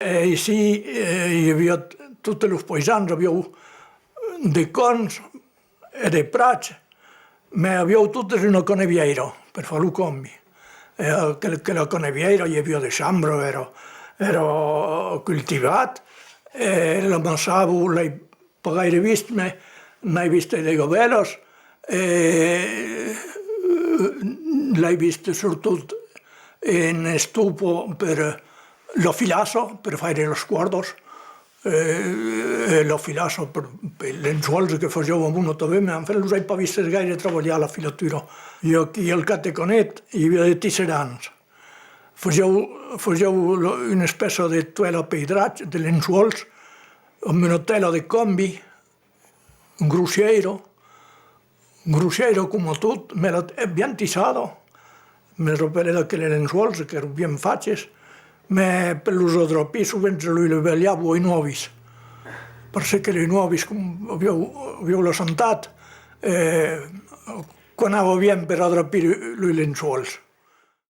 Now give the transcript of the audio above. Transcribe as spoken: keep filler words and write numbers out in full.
E aicí, eh, i aviá t-, totes los païsans, avián de camps e de prats, mès avián totes una canevièira per far lo cambi. E aquel-, aquela canevièira, i aviá de chambra, èra, èra cultivat, e l'amassavan, l'ai pas gaire vist, mès n'ai vist de gavèlas, e l'ai vist surtot en estopa per la filassa, per faire las còrdas, e, e la filassa per, per lençòls que fasián amont tanben, mès enfin los ai pas vistes gaire trabalhar la filatura. I a aquí al Cap de Canet, i aviá de tisserands. Fasián, fasián lo, una espècia de toèla peidratge, de lençòls, amb una tela de cambi, grossièira, grossièira coma tot, mès la, bien tissada. Me rapèle d'aqueles lençòls qu'èran bien faches, mès per los adrapir sovent se los balhavan ai nòvis, parce que los nòvis, com avián, avián la santat, e, quò anava bien per adrapir los lençòls.